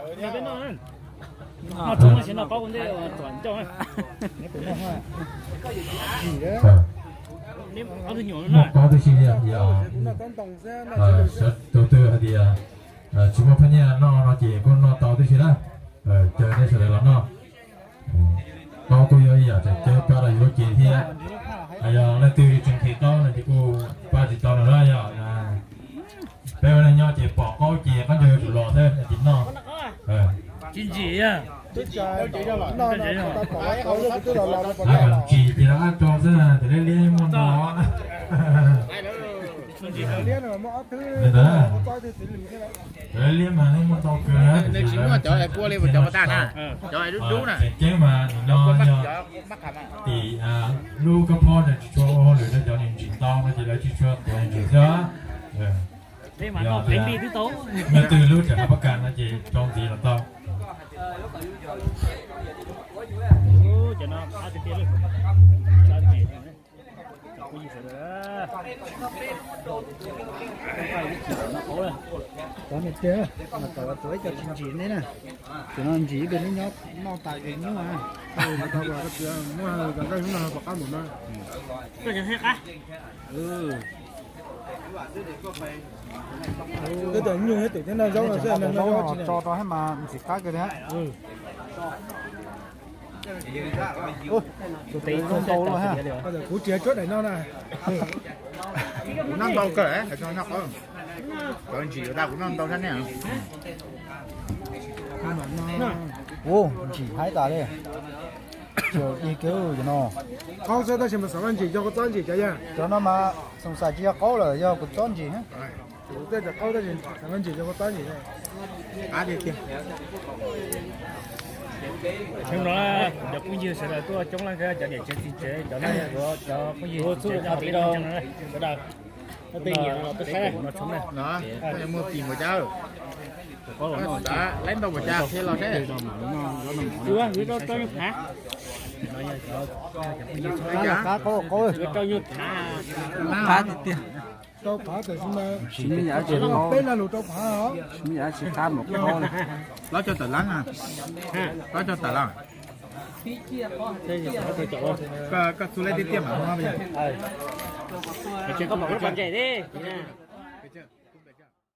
Muaj qaub tib si li yog, tus twg hais tias tsis muaj phab nyiaj noj no ces kuj noj tau tib si na. Caw nej sawv daws los noj. Qaub kuj yog ib yam tseem caw pab rau yus lub cev thiab. Yog leej twg tsis nqhis qaub no ces kuj pab tsis tau lawm na yom. Peb ua neej nyob ces pom qaub ces qaub ncaug yuav tsum los thiab ces noj. Tsis ntsim, tsis ces lawv ab tso xwb ces liab liab muaj ntau. Li ntawd, liab mas muaj ntau kawg na, tsis muaj cov kua li cov tseem ceeb mas nim no yog tim lub kab phob no tsis tshua ua hauj lwm no, cov ntsim ntsim ntau no ces lawv tsis tshua tuav ntsim xwb. Yog tias leej twg lub tseem hab pab kas no ces rau ntxiv los tau. Cov niam tij, mas tau ua ib co tsis ntsim ne na. Cov no ntsim ib pliag neb nyob noj tas ces nyuaj. Muaj cov nqaij hnub no pom qab mus no. Tab tom nyuj thiab tus thiab noj zaub no xwb, noj zaub tso rau thiab mas ntxim qab kawg thiab. Tus tes ntau lawm ha. Kuv tsis tsuab daim no na. Kuv noj ntau kawg, noj qaub. Cov ntsim yuav tau kuv noj ntau thiab ne. Ua ntsim haib tas li. Cov ib kawg no. Qaub xwb tab sis mas xav ntsim cov kua txob ntsim cov yog. Cov no mas xoom xais tsis yog qaub lawm, yog kua txob ntsim. Tej cov qaub tab sis xav ntsim cov kua txob ntsim. Qab tiag tiag. Cov phooj ywg sawv daws tuaj coob leej thiab, cov niam tsev txiv tsev, cov no cov phooj ywg txhua qhov tid no. Muaj pim npaum cas, laib ntau npaum cas qhia los seb. Rau nyuag phav, rau nyuag phav. Rau phav tiag tiag. Rau phav tiag tiag. Tsis muaj yam tsis qab, tsis muaj yam tsis qab npaum qaub li. Lob coj tawm lab na. Lob coj tawm lab. Koj txhua leej tiag tiag mas. Tsis koj pom koj pom ntses thiab.